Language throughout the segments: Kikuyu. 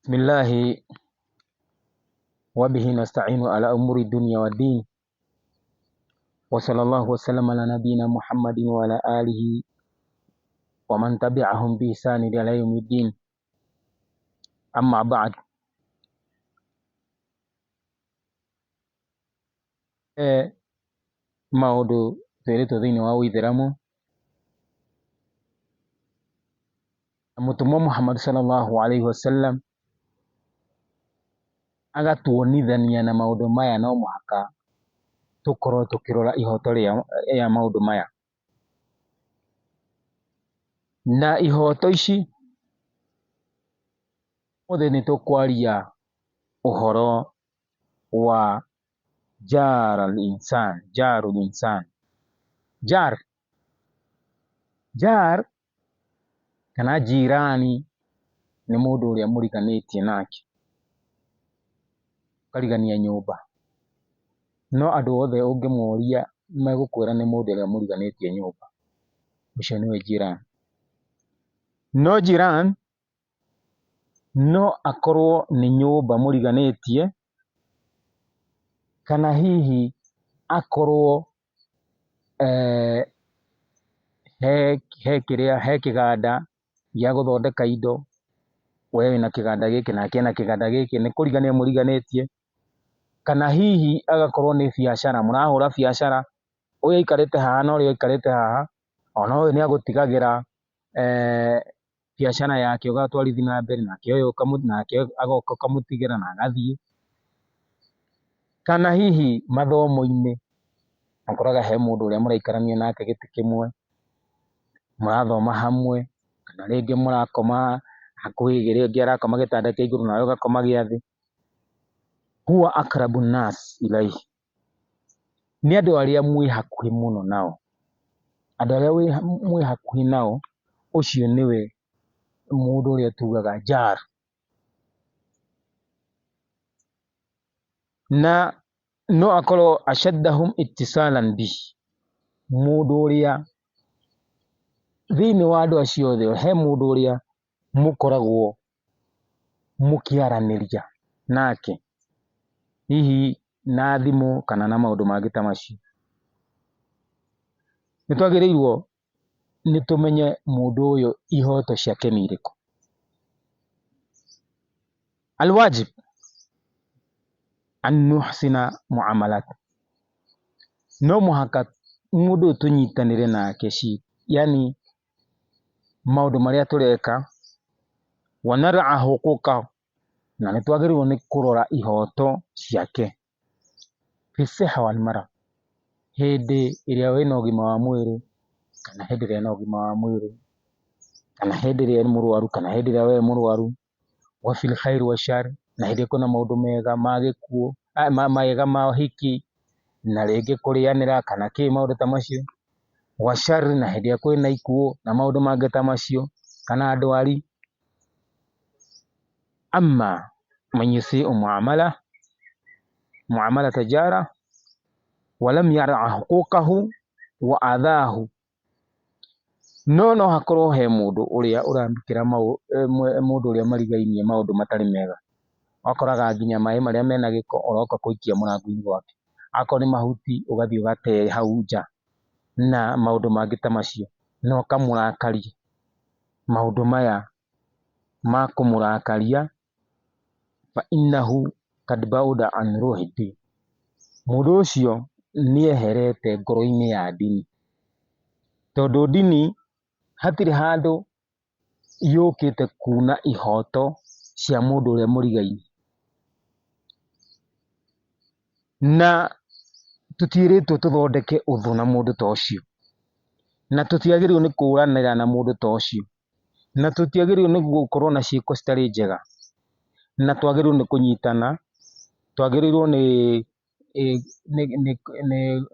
Bismillahi wabihi nasta'inu ala umuri dunya wa din wa sallallahu wa sallam ala nabiyina Muhammadin wa ala alihi wa man tabi'ahum bi ihsani ila yawmiddin amma ba'd. Maũndũ twĩrĩtwo thĩinĩ wa ũithĩramu na mũtũmwo Muhammad sallallahu alaihi wasallam agatuonithania na maũndũ maya no mũhaka tũkorwo tũkĩrora ihoto rĩa maũndũ maya. Na ihoto ici ũmũthĩ nĩ tũkwaria ũhoro wa jar al-insan, jarul insan. Jar, jar kana jirani nĩ mũndũ ũrĩa mũriganĩtie nake, mũkarigania nyũmba. No andũ othe ũngĩmoria megũkwĩra nĩ mũndũ ũrĩa mũriganĩtie nyũmba, ũcio nĩwe jirani. No jiran no akorwo nĩ nyũmba mũriganĩtie, kana hihi akorwo he kĩrĩa, he kĩganda gĩa gũthondeka indo, we wĩna kĩganda gĩkĩ nake ena kĩganda gĩkĩ, nĩ kũrigania mũriganĩtie, kana hihi agakorwo nĩ biacara, mũrahũra biacara, ũyũ aikarĩte haha na ũrĩa aikarĩte haha, ona ũyũ nĩ agũtigagĩra biacara yake ũgatwarithia na mbere, nake ũyũ nake agoka ũkamũtigĩra na agathiĩ. Kana hihi mathomo-inĩ, ũkoraga he mũndũ ũrĩa mũraikarania nake gĩtĩ kĩmwe, mũrathoma hamwe, kana rĩngĩ mũrakoma hakuhĩ, rĩngĩ arakoma gĩtanda kĩa igũrũ nawe ũgakoma gĩa thĩ. Huwa akrabu nas ilaihi, nĩ andũ arĩa mwĩ hakuhĩ mũno nao, andũ arĩa mwĩ hakuhĩ nao, ũcio nĩwe mũndũ ũrĩa tugaga jar. Na no akorwo ashaddahum ittisalan bihi, mũndũ ũrĩa thĩinĩ wa andũ acio othe he mũndũ ũrĩa mũkoragwo mũkĩaranĩria nake, hihi na thimũ kana na maũndũ mangĩ ta macio. Nĩ twagĩrĩirwo nĩ tũmenye mũndũ ũyũ ihoto ciake nĩ irĩkũ. Alwajib an nuhsina muamalat, no mũhaka mũndũ ũyũ tũnyitanĩre nake ci, yani maũndũ marĩa tũreka, wanara huquqahu, na nĩ twagĩrĩirwo nĩ kũrora ihoto ciake. Fi siha wal marad, hĩndĩ ĩrĩa wĩna ũgima wa mwĩrĩ kana hĩndĩ ĩrĩa ena ũgima wa mwĩrĩ, kana hĩndĩ ĩrĩa e mũrwaru kana hĩndĩ ĩrĩa we wĩ mũrwaru. Wa fil khairi wa shar, na hĩndĩ ĩrĩa kwĩna maũndũ mega ma gĩkuũ, mega ma ũhiki na rĩngĩ kũrĩanĩra kana kĩ maũndũ ta macio. Wa shar, na hĩndĩ ĩrĩa kwĩna ikuũ na maũndũ mangĩ ta macio kana ndwari. Amma man yusiu muamala muamalata jara walam yara huquqahu wa adhahu, no no hakorwo he mũndũ ũrĩa ũramũkĩra mũndũ ũrĩa marigainie maũndũ matarĩ mega. Ũgakoraga nginya maĩ marĩa mena gĩko ũroka gũikia mũrango-inĩ gwake, akorwo nĩ mahuti ũgathiĩ ũgate hau nja na maũndũ mangĩ ta macio, na ũkamũrakaria. Maũndũ maya ma kũmũrakaria, fa innahu kad bauda an ruhi din, mũndũ ũcio nĩ eherete ngoro-inĩ ya ndini, tondũ ndini hatirĩ handũ yũkĩte kuna ihoto cia mũndũ ũrĩa mũrigainie. Na tũtiĩrĩtwo tũthondeke ũthũ na mũndũ ta ũcio, na tũtiagĩrĩirwo nĩ kũranĩra na mũndũ ta ũcio, na tũtiagĩrĩirwo nĩ gũkorwo na ciĩko citarĩ njega, na twagĩrĩirwo nĩ kũnyitana, twagĩrĩirwo nĩ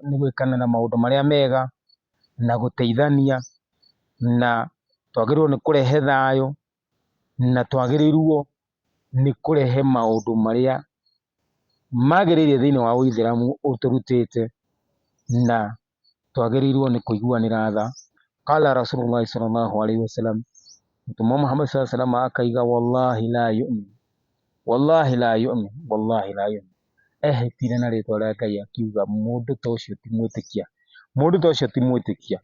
nĩ gwĩkana na maũndũ marĩa mega, na gũteithania, na twagĩrĩirwo nĩ kũrehe thayũ, na twagĩrĩirwo nĩ kũrehe maũndũ marĩa magĩrĩire thĩiniĩ wa ũithĩramu ũtũrutĩte, na twagĩrĩirwo nĩ kũiguanĩra tha. Qala Rasulullahi sallallahu alaihi wasallam, Mũtũmwo Muhammad sallallahu alaihi wasallam akaiga wallahi la yu'min, Wallahi la yu'min, wallahi la yu'min. Ehĩtire na rĩtwa rĩa Ngai akiuga mũndũ ta ũcio ti mwĩtĩkia, mũndũ ta ũcio ti mwĩtĩkia,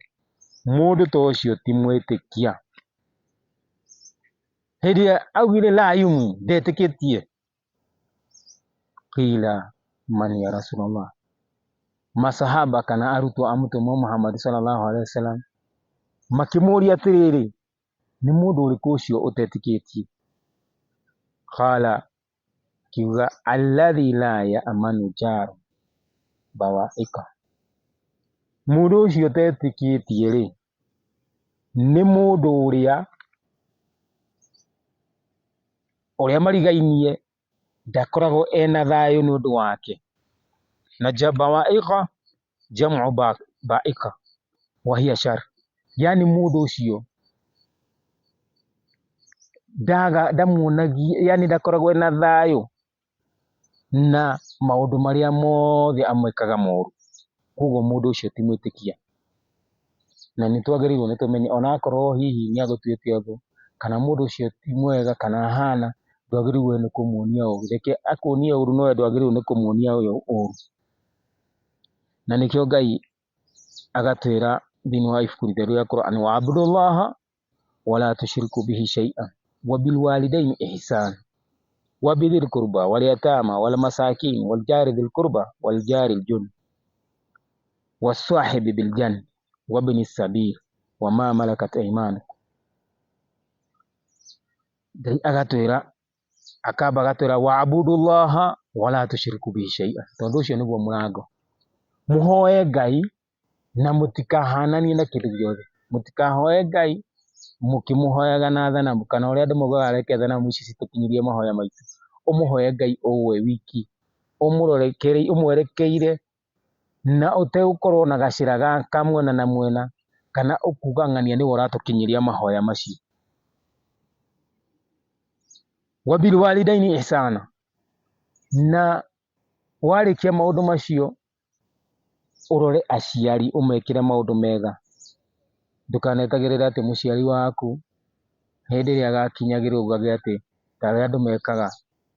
mũndũ ta ũcio ti mwĩtĩkia. Hĩndĩ ĩrĩa augire la yu'min, ndetĩkĩtie. Qila man ya Rasulullah, masahaba kana arutwo a Mũtũmwo Muhammad sallallahu alaihi wasallam makĩmũria atĩrĩrĩ, nĩ mũndũ ũrĩkũ ũcio ũtetĩkĩtie? Qala, akiuga alladhi la ya'manu jaru bawaika, mũndũ ũcio ũtetĩkĩtie rĩ, nĩ mũndũ ũrĩa ũrĩa marigainie ndakoragwo ena thayũ nĩ ũndũ wake. Na bawaika jamu baika wahiya shar, yani mũndũ ũcio ndaga ndamuonagia, yani ndakoragwo ena thayũ na maũndũ marĩa mothe amwĩkaga moru. Koguo mũndũ ũcio ti mwĩtĩkia. Na nĩ twagĩrĩirwo nĩ tũmenye ona akorwo hihi nĩ agũtuĩte ũndũ, kana mũndũ ũcio ti mwega kana ahana, ndwagĩrĩirwo nĩ kũmuonia ũru. Reke akuonie ũru no we ndwagĩrĩirwo nĩ kũmuonia ũru. Na nĩkĩo Ngai agatwĩra thĩinĩ wa ibuku itheru rĩa Quran, wa'budullaha wala tushriku bihi shay'an wa bil walidaini ihsana wa bidhil qurba wal yatama wal masakin wal jari dhil qurba wal jari al junub wasahibi bil janbi wabni sabil wama malakat aymanukum. Ngai agatwĩra akamba agatwĩra wa'budullaha wala tushriku bihi shay'an, tondũ ũcio nĩguo mũrango. Mũhoe Ngai na mũtikahananie na kĩndũ gĩothe, mũtikahoe Ngai mũkĩmũhoyaga na thanamu kana ũrĩa andũ maugaga reke thanamu ici citũkinyĩrie mahoya maitũ. Ũmũhoe Ngai o we wiki, ũmwerekeire na ũtegũkorwo na gacĩra ga mwena na mwena kana ũkuga ng'ania nĩwe ũratũkinyĩria mahoya macio. Wabilwalidaini ihsana, na warĩkia maũndũ macio ũrore aciari ũmekĩre maũndũ mega. Ndũkanetagĩrĩre atĩ mũciari waku hĩndĩ ĩrĩa agakinyagĩrwo ugage atĩ ta ũrĩa andũ mekaga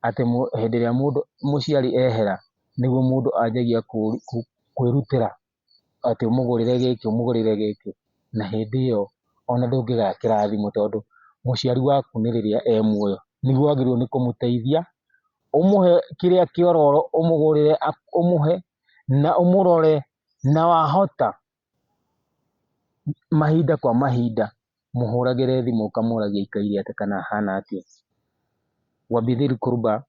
atĩ hĩndĩ ĩrĩa mũndũ mũciari ehera nĩguo mũndũ anjagia kwĩrutĩra atĩ ũmũgũrĩre gĩkĩ ũmũgũrĩre gĩkĩ, na hĩndĩ ĩyo ona ndũngĩgaya kĩrathimo tondũ mũciari waku nĩ rĩrĩa e muoyo nĩguo wagĩrĩirwo nĩ kũmũteithia, ũmũhe kĩrĩa kĩororo ũmũgũrĩre ũmũhe na ũmũrore na wahota mahinda kwa mahinda mũhũragĩre thimũ ũkamũragia aikaire atĩa kana ahana atĩa. Wabidhil kurba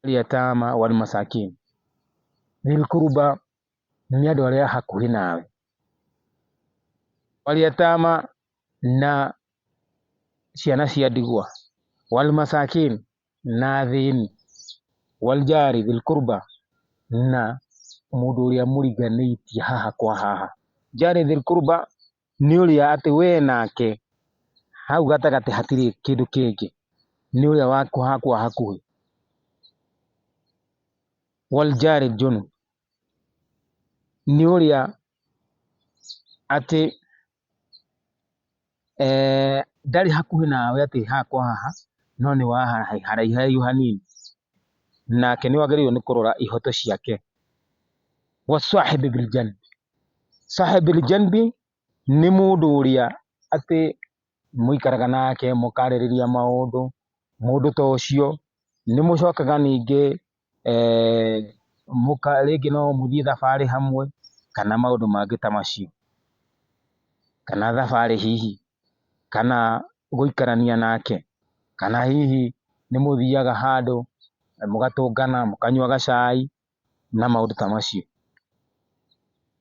wal yatama wal masakin. Dhil kurba nĩ andũ arĩa hakuhĩ nawe, wal yatama na ciana cia ndigwa, wal masakin na athĩni, wal jari dhil kurba na mũndũ ũrĩa mũriganĩtie haha kwa haha. Jari dhil kurba nĩ ũrĩa atĩ we nake hau gatagatĩ hatirĩ kĩndũ kĩngĩ, nĩ ũrĩa waku hakwa hakuhĩ. Wal jari junub nĩ ũrĩa atĩ ndarĩ hakuhĩ nawe atĩ haha kwa haha, no nĩ wa haraihu hanini, nake nĩ wagĩrĩirwo nĩ kũrora ihoto ciake. Wa sahibi bil janbi, sahibi bil janbi nĩ mũndũ ũrĩa atĩ mũikaraga nake mũkarĩrĩria maũndũ, mũndũ ta ũcio nĩ mũcokaga ningĩ rĩngĩ no mũthiĩ thabarĩ hamwe kana maũndũ mangĩ ta macio, kana thabarĩ hihi, kana gũikarania nake, kana hihi nĩ mũthiaga handũ mũgatũngana mũkanyua gacai na maũndũ ta macio.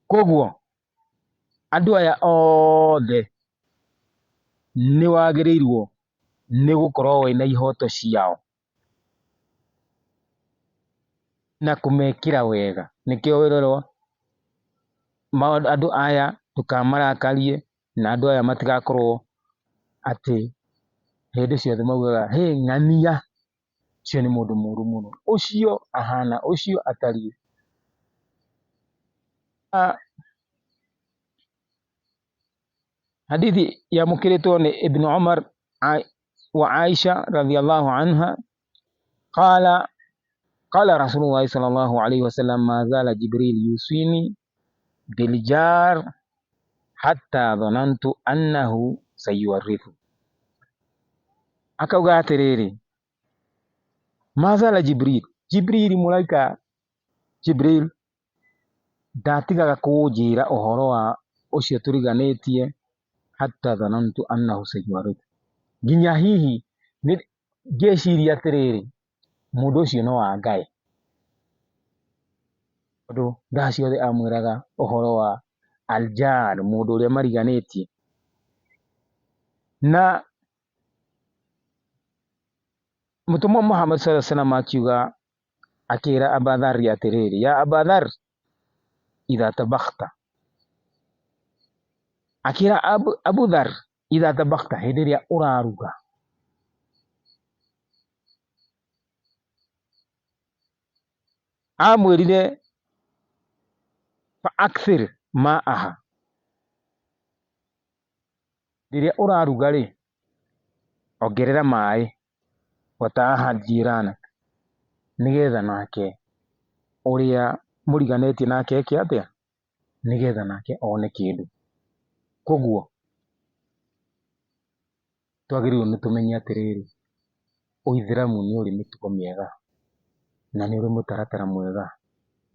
Koguo andũ aya othe nĩ wagĩrĩirwo nĩ gũkorwo wĩna ihoto ciao na kũmekĩra wega. Nĩkĩo wĩrorerwo andũ aya ndũkamarakarie na andũ aya matigakorwo atĩ hĩndĩ ciothe maugaga hĩ ng'ania ũcio nĩ mũndũ mũru mũno, ũcio ahana, ũcio atariĩ. Hadithi yamũkĩrĩtwo nĩ Ibn Umar wa Aisha radhiallahu anha qala qala Rasulullah sallallahu alaihi wasallam ma zala Jibril yusini biljar hatta dhanantu annahu sayuwarithu. Akauga atĩrĩrĩ, mazala Jibril, Jibril mũraika Jibril ndatigaga kũnjĩra ũhoro wa ũcio tũriganĩtie, hatta dhanantu annahu sayuwarithu, nginya hihi ngĩciria atĩrĩrĩ, mũndũ ũcio no angae, tondũ thaa ciothe amwĩraga ũhoro wa aljar, mũndũ ũrĩa mariganĩtie. Na Mũtũmwo Muhammad sallallahu alaihi wasallam akiuga akĩra Aba Dharr atĩrĩrĩ, ya Aba Dharr idha tabakhta, akĩra Abu Dharr idha tabakhta, hĩndĩ ĩrĩa ũraruga, amwĩrire fa akthir ma'aha, rĩrĩa ũraruga rĩ, ongerera maĩ, wataahad jiranak, nĩgetha nake ũrĩa mũriganĩtie nake eke atĩa, nĩgetha nake one kĩndũ. Koguo twagĩrĩirwo nĩ tũmenye atĩrĩrĩ, ũithĩramu nĩ ũrĩ mĩtugo mĩega na nĩ ũrĩ mũtaratara mwega,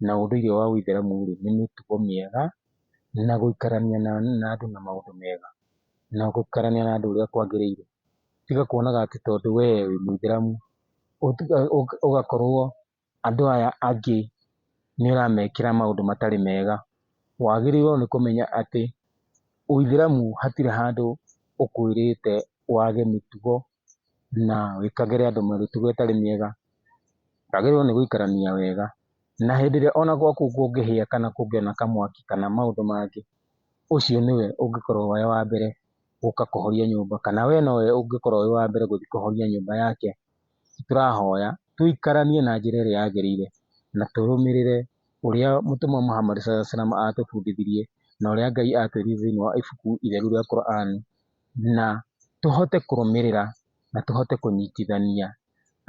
na ũndũire wa ũithĩramu rĩ, nĩ mĩtugo mĩega na gũikarania na andũ na maũndũ mega, na gũikarania na andũ ũrĩa kwagĩrĩire. Tiga kuonaga atĩ tondũ we wĩ mũithĩramu ũgakorwo andũ aya angĩ nĩ ũramekĩra maũndũ matarĩ mega. Wagĩrĩirwo nĩ kũmenya atĩ ũithĩramu hatirĩ handũ ũkwĩrĩte wage mĩtugo na wĩkagĩre andũ mĩtugo ĩtarĩ mĩega. Wagĩrĩirwo nĩ gũikarania wega, na hĩndĩ ĩrĩa ona gwaku kũngĩhĩa kana kũngĩona kamwaki kana maũndũ mangĩ, ũcio nĩwe ũngĩkorwo wĩ wa mbere gũka kũhoria nyũmba, kana we nowe ũngĩkorwo wĩ wa mbere gũthiĩ kũhoria nyũmba yake. Tũrahoya tũikaranie na njĩra ĩrĩa yagĩrĩire na tũrũmĩrĩre ũrĩa Mũtũmwo Muhammad sallallahu alaihi wasallam atũbundithirie na ũrĩa Ngai atwĩrire thĩinĩ wa ibuku itheru rĩa Quran, na tũhote kũrũmĩrĩra na tũhote kũnyitithania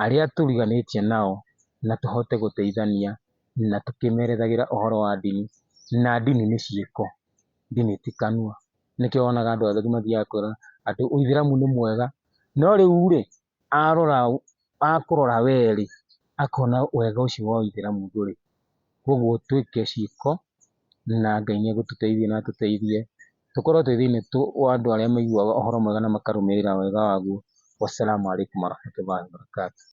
arĩa tũriganĩtie nao na tũhote gũteithania na tũkĩmerethagĩra ũhoro wa ndini, na ndini nĩ ciĩko, ndini ti kanua. Nĩkĩo wonaga andũ atheri mathiaga kwĩra atĩ ũithĩramu nĩ mwega, no rĩu rĩ, arora akũrora we rĩ, akona wega ũcio wa ũithĩramu ndũrĩ. Koguo twĩke ciĩko na Ngai nĩ egũtũteithia na atũteithie tũkorwo twĩ thĩinĩ wa andũ arĩa maiguaga ũhoro mwega na makarũmĩrĩra wega waguo. Wassalamu alaikum warahmatullahi wabarakatuh.